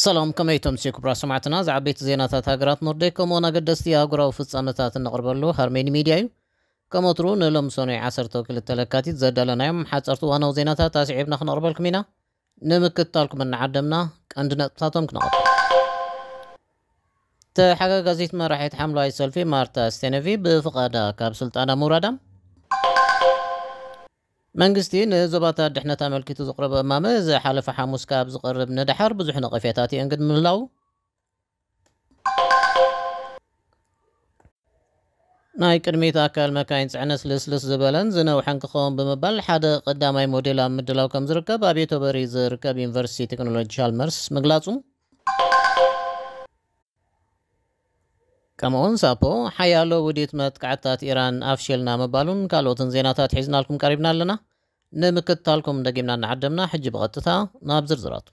ሰላም፣ ከመይ ትምሲ ክቡራት ሰማዕትና? ዝዓበይቲ ዜናታት ሃገራት ኖርዴክ ከምኡውን ኣገደስቲ ኣህጉራዊ ፍጻመታት እነቕርበሉ ሃርሜኒ ሚድያ እዩ። ከም ወትሩ ንሎም ሰኑይ ዓሰርተ ክልተ ለካቲት ዘዳለናዮም ሓጸርቲ እዋናዊ ዜናታት ኣስዒብና ክነቕርበልኩም ኢና። ንምክትታልኩም እናዓደምና ቀንዲ ነጥብታቶም ክነቕርብ። ተሓጋጋዚት መራሒት ሓምለዋይ ሰልፊ ማርታ ስቴነቪ ብፍቓዳ ካብ ስልጣና ምውራዳ፣ መንግስቲ ንዞባታት ድሕነት ኣመልኪቱ ዘቕረቦ እማመ ዝሓለፈ ሓሙስ ካብ ዝቐርብ ንደሓር ብዙሕ ነቐፌታት የእንግድ ምህላው፣ ናይ ቅድሚት ኣካል መካይን ጽዕነት ልስልስ ዝበለን ዝነውሐን ክኸውን ብምባል ሓደ ቀዳማይ ሞዴል ኣብ ምድላው ከም ዝርከብ ኣብ ዮቶበሪ ዝርከብ ዩኒቨርሲቲ ቴክኖሎጂ ቻልመርስ ምግላጹ፣ ከምኡውን ሳፖ ሓያሎ ውዲት መጥቃዕትታት ኢራን ኣፍሽልና ምባሉን ካልኦትን ዜናታት ሒዝናልኩም ቀሪብና ኣለና። ንምክትታልኩም ደጊምና እናዓደምና፣ ሕጂ ብቐጥታ ናብ ዝርዝራቱ።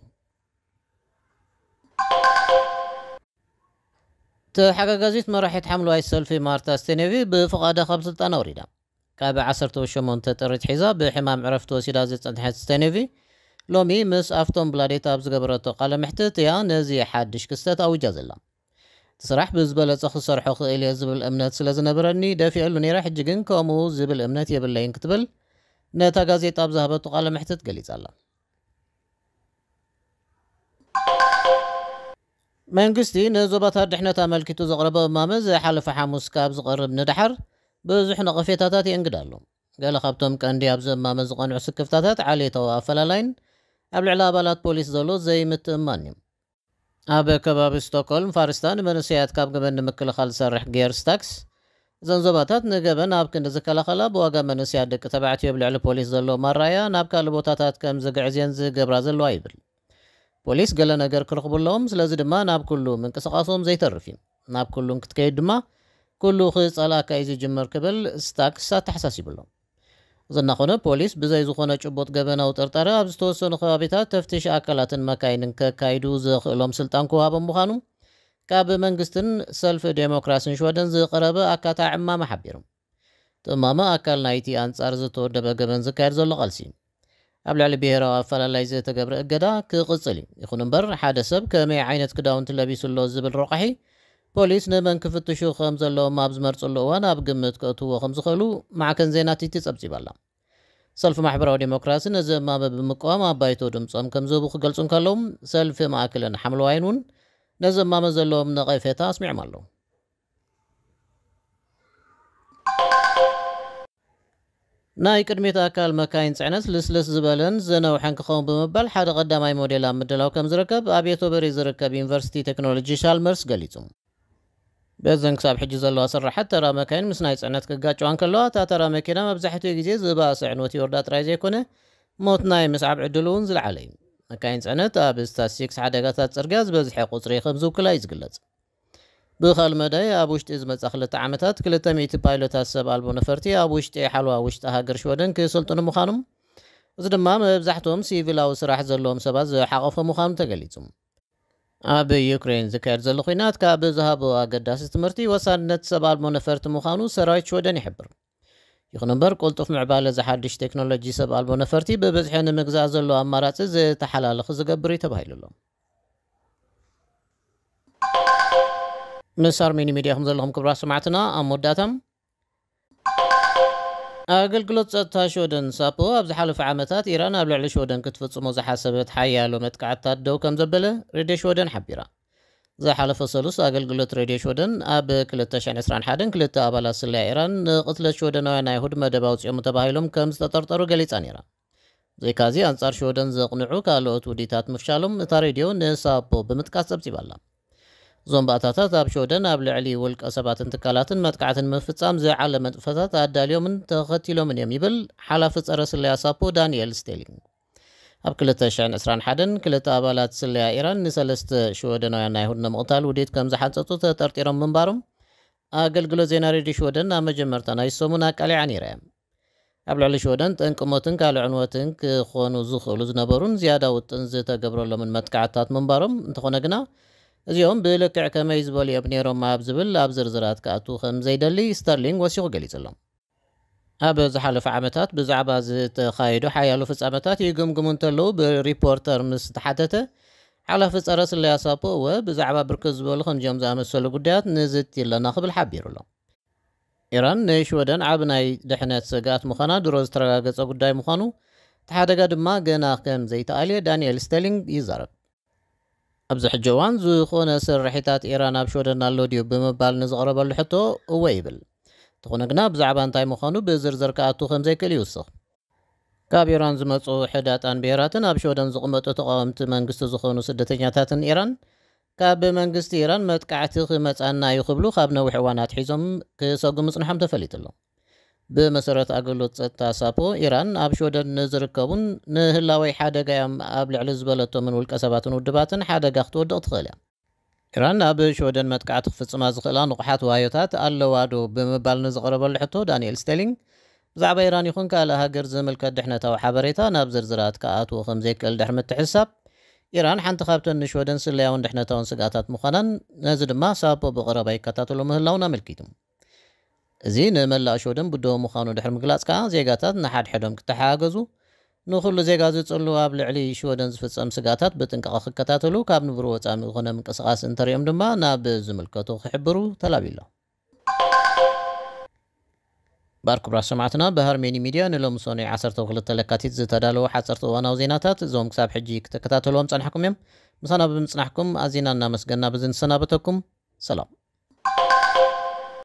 ተሓጋጋዚት መራሒት ሓምለዋይ ሰልፊ ማርታ ስቴኔቪ ብፍቓዳ ካብ ስልጣና ወሪዳ። ካብ ዓሰርተ ሸሞንተ ጥሪ ኣትሒዛ ብሕማም ዕረፍቲ ወሲዳ ዝጸንሐት ስቴኔቪ፣ ሎሚ ምስ ኣፍቶም ብላዴት ኣብ ዝገበረቶ ቃለ መሕትት እያ ነዚ ሓድሽ ክስተት ኣዊጃ ዘላ። እቲ ስራሕ ብዝበለጸ ክሰርሖ ክእል እየ ዝብል እምነት ስለ ዝነበረኒ ደፊኤሉ ነይረ፣ ሕጂ ግን ከምኡ ዝብል እምነት የብለይን ክትብል ነታ ጋዜጣ ኣብ ዝሃበቶ ቃለ መሕትት ገሊጻ ኣላ። መንግስቲ ንዞባታት ድሕነት ኣመልኪቱ ዘቕረቦ እማመ ዝሓለፈ ሓሙስ ካብ ዝቐርብ ንደሓር ብዙሕ ነቐፌታታት የእንግድ ኣሎ። ገለ ካብቶም ቀንዲ ኣብዚ እማመ ዝቐንዑ ስክፍታታት ዓሌታዊ ኣፈላላይን ኣብ ልዕሊ ኣባላት ፖሊስ ዘሎ ዘይምትእምማን እዩ። ኣብ ከባቢ ስቶክሆልም ፋርስታ ንመንእሰያት ካብ ገበን ንምክልኻል ዝሰርሕ ጌር ስታክስ፣ እዘን ዞባታት ንገበን ኣብ ክንዲ ዝከላኸላ ብዋጋ መንእሰያት ደቂ ተባዕትዮ ኣብ ልዕሊ ፖሊስ ዘለዎ ማራያ ናብ ካልእ ቦታታት ከም ዝግዕዝየን ዝገብራ ዘለዋ ይብል። ፖሊስ ገለ ነገር ክረኽቡ ኣለዎም፣ ስለዚ ድማ ናብ ኩሉ ምንቅስቓሶም ዘይተርፍ እዩ። ናብ ኩሉን ክትከይድ ድማ ኩሉ ክጸልኣካ እዩ ዝጅምር ክብል ስታክስ ኣተሓሳሲቡ ኣሎ። እዚ እናኾነ ፖሊስ ብዘይ ዝኾነ ጭቡጥ ገበናዊ ጥርጣረ ኣብ ዝተወሰኑ ከባቢታት ተፍትሽ ኣካላትን መካይንን ከካይዱ ዘኽእሎም ስልጣን ክወሃቦም ምዃኑ ካብ መንግስትን ሰልፊ ዴሞክራሲን ሽወደን ዝቐረበ ኣካታዒ እማመ ሓቢሩ። እቲ እማመ ኣካል ናይቲ ኣንጻር ዝተወደበ ገበን ዝካየድ ዘሎ ቃልሲ እዩ። ኣብ ልዕሊ ብሄራዊ ኣፈላላይ ዝተገብረ እገዳ ክቕጽል እዩ። ይኹን እምበር ሓደ ሰብ ከመይ ዓይነት ክዳውንቲ ለቢሱ ኣሎ ዝብል ረቋሒ ፖሊስ ንመን ክፍትሹ ከም ዘለዎም ኣብ ዝመርጽሉ እዋን ኣብ ግምት ከእትዎ ከም ዝኽእሉ ማዕከን ዜና ቲቲ ጸብጺባ ኣላ። ሰልፊ ማሕበራዊ ዴሞክራሲ ነዚ እማመ ብምቅዋም ኣብ ባይቶ ድምጾም ከም ዝህቡ ክገልጹ እንከለዉ፣ ሰልፊ ማእከልን ሓምለዋይን እውን ነዚ እማመ ዘለዎም ነቐፌታ ኣስሚዖም ኣለዉ። ናይ ቅድሚት ኣካል መካይን ጽዕነት ልስልስ ዝበለን ዝነውሐን ክኸውን ብምባል ሓደ ቀዳማይ ሞዴል ኣብ ምድላው ከም ዝርከብ ኣብ ዮቶበሪ ዝርከብ ዩኒቨርሲቲ ቴክኖሎጂ ሻልመርስ ገሊጹ። በዘን ክሳብ ሕጂ ዘለዋ ስራሓት ተራ መካይን ምስ ናይ ጽዕነት ክጋጨዋ እንከለዋ፣ እታ ተራ መኪና መብዛሕትኡ ግዜ ዝበኣሰ ዕንወት ይወርዳ ጥራይ ዘይኮነ፣ ሞት ናይ ምስዓብ ዕድሉ እውን ዝለዓለ እዩ። መካይን ጽዕነት ኣብ ስታትስቲክስ ሓደጋታት ጽርግያ ዝበዝሐ ቁጽሪ ከም ዝውክላ እዩ ዝግለጽ። ብኻልእ መዳይ፣ ኣብ ውሽጢ ዝመጻ ክልተ ዓመታት ክልተ ሚእቲ ፓይሎታት ሰብ ኣልቦ ነፈርቲ ኣብ ውሽጢ ሓለዋ ውሽጢ ሃገር ሽወደን ክሰልጥኑ ምዃኖም፣ እዚ ድማ መብዛሕትኦም ሲቪላዊ ስራሕ ዘለዎም ሰባት ዝሓቐፈ ምዃኑ ተገሊጹ። ኣብ ዩክሬን ዝካየድ ዘሎ ኲናት ካብ ዝሃቦ ኣገዳሲ ትምህርቲ ወሳንነት ሰብ ኣልቦ ነፈርቲ ምዃኑ ሰራዊት ሽወደን ይሕብር። ይኹን እምበር፣ ቅልጡፍ ምዕባለ ዝሓድሽ ቴክኖሎጂ ሰብ ኣልቦ ነፈርቲ ብብዝሒ ንምግዛእ ዘሎ ኣማራጺ ዝተሓላለኸ ዝገብር እዩ ተባሂሉ ኣሎ። ምስ ኣርሜኒ ሚድያ ከም ዘለኹም ክቡራት ሰማዕትና፣ ኣብ መወዳእታ፣ ኣገልግሎት ጸጥታ ሽወደን ሳፖ ኣብ ዝሓለፈ ዓመታት ኢራን ኣብ ልዕሊ ሽወደን ክትፍጽሞ ዝሓሰበት ሓያሎ መጥቃዕትታት ደው ከም ዘበለ ሬድዮ ሽወደን ሓቢራ። ዝሓለፈ ሰሉስ ኣገልግሎት ሬድዮ ሽወደን ኣብ ክልተ ሽሕን ዕስራን ሓደን ክልተ ኣባላት ስለያ ኢራን ንቕትለት ሽወደናውያን ኣይሁድ መደብ ኣውጺኦሙ ተባሂሎም ከም ዝተጠርጠሩ ገሊጻ ነይራ። ዘይካዚ ኣንጻር ሽወደን ዘቕንዑ ካልኦት ውዲታት ምፍሻሎም እታ ሬድዮ ንሳፖ ብምጥቃስ ጸብጺባ ኣላ። እዞም ባእታታት ኣብ ሽወደን ኣብ ልዕሊ ውልቀ ሰባትን ትካላትን መጥቃዕትን ምፍጻም ዝዓለመ ንጥፈታት ኣዳልዮምን ተኸቲሎምን እዮም ይብል ሓላፊ ጸረ ስለያ ሳፖ ዳንኤል ስቴሊንግ። ኣብ ክልተ ሽሕን ዕስራን ሓደን ክልተ ኣባላት ስለያ ኢራን ንሰለስተ ሽወደናውያን ኣይሁድ ንምቕታል ውዲት ከም ዝሓንጸጹ ተጠርጢሮም ምንባሮም ኣገልግሎት ዜና ሬድዮ ሽወደን ኣብ መጀመርታ ናይ ሰሙን ኣቃሊዓ ነይራ እያ። ኣብ ልዕሊ ሽወደን ጠንቂ ሞትን ካልእ ዕንወትን ክኾኑ ዝኽእሉ ዝነበሩን ዝያዳ ውጥን ዝተገብረሎምን መጥቃዕትታት ምንባሮም፣ እንተኾነ ግና እዚኦም ብልክዕ ከመይ ዝበሉ እዮም ነይሮም ኣብ ዝብል ኣብ ዝርዝራት ክኣቱ ከም ዘይደሊ ስተርሊንግ ወሲኹ ገሊጹ ኣሎ። ኣብ ዝሓለፈ ዓመታት ብዛዕባ ዝተኻየዱ ሓያሎ ፍጻመታት ይግምግሙ እንተለዉ ብሪፖርተር ምስ ተሓተተ፣ ሓላፊ ጸረ ስለያ ሳፖ እወ ብዛዕባ ብርክት ዝበሉ ከምዚኦም ዝኣመሰሉ ጉዳያት ንዝቲ ኣለና ክብል ሓቢሩ ኣሎ። ኢራን ንሽወደን ዓቢ ናይ ድሕነት ስግኣት ምዃና ድሮ ዝተረጋገጸ ጉዳይ ምዃኑ፣ እቲ ሓደጋ ድማ ገና ከም ዘይተኣልየ ዳንኤል ስቴሊንግ ይዛረብ። ኣብዚ ሕጂ እዋን ዝኾነ ስርሒታት ኢራን ኣብ ሽወደን ኣሎ ድዩ ብምባል ንዝቐረበሉ ሕቶ እወ ይብል። እንተኾነ ግና ብዛዕባ እንታይ ምዃኑ ብዝርዝር ክኣቱ ከም ዘይክእል ይውስኽ። ካብ ኢራን ዝመጹ ሕዳጣን ብሄራትን ኣብ ሽወደን ዝቕመጡ ተቓወምቲ መንግስቲ ዝኾኑ ስደተኛታትን ኢራን ካብ መንግስቲ ኢራን መጥቃዕቲ ክመጻና እዩ ክብሉ ካብ ነዊሕ እዋን ኣትሒዞም ክሰጉ ምጽንሖም ተፈሊጡ ኣሎ። ብመሰረት ኣገልግሎት ጸጥታ ሳፖ፣ ኢራን ኣብ ሽወደን ንዝርከቡን ንህላወይ ሓደጋ እዮም ኣብ ልዕሊ ዝበለቶምን ውልቀ ሰባትን ውድባትን ሓደጋ ክትወድቕ ትኽእል እያ። ኢራን ኣብ ሽወደን መጥቃዕቲ ክፍጽማ ዝኽእላ ንቑሓት ዋዮታት ኣለዋ ዶ ብምባል ንዝቐረበሉ ሕቶ ዳንኤል ስቴሊንግ፣ ብዛዕባ ኢራን ይኹን ካልእ ሃገር ዝምልከት ድሕነታዊ ሓበሬታ ናብ ዝርዝራት ክኣትዎ ከም ዘይክእል ድሕሪ ምትሕስሳብ፣ ኢራን ሓንቲ ካብተን ንሽወደን ስለያውን ድሕነታውን ስግኣታት ምዃናን፣ ነዚ ድማ ሳፖ ብቐረባ ይከታተሎ ምህላውን ኣመልኪቱ። እዚ ንመላእ ሽወደን ብድሆ ምዃኑ ድሕሪ ምግላጽ ከኣ፣ ዜጋታት ንሓድሕዶም ክተሓጋገዙ፣ ንኹሉ ዜጋ ዝጽሉ ኣብ ልዕሊ ሽወደን ዝፍጸም ስግኣታት ብጥንቃቐ ክከታተሉ፣ ካብ ንብሩ ወጻኢ ዝኾነ ምንቅስቓስ እንተሪኦም ድማ ናብ ዝምልከቶ ክሕብሩ ተላብዩ ኣሎ። ባር ክቡራት ሰማዕትና፣ ብሃርሜኒ ሚድያ ንሎሚ ሰኑይ ዓሰርተ ክልተ ለካቲት ዝተዳለወ ሓጸርቲ እዋናዊ ዜናታት እዞም ክሳብ ሕጂ ክትከታተልዎም ጸናሕኩም እዮም። ምሳና ብምጽናሕኩም ኣዚና እናመስገና ብዚ ንሰናበተኩም። ሰላም።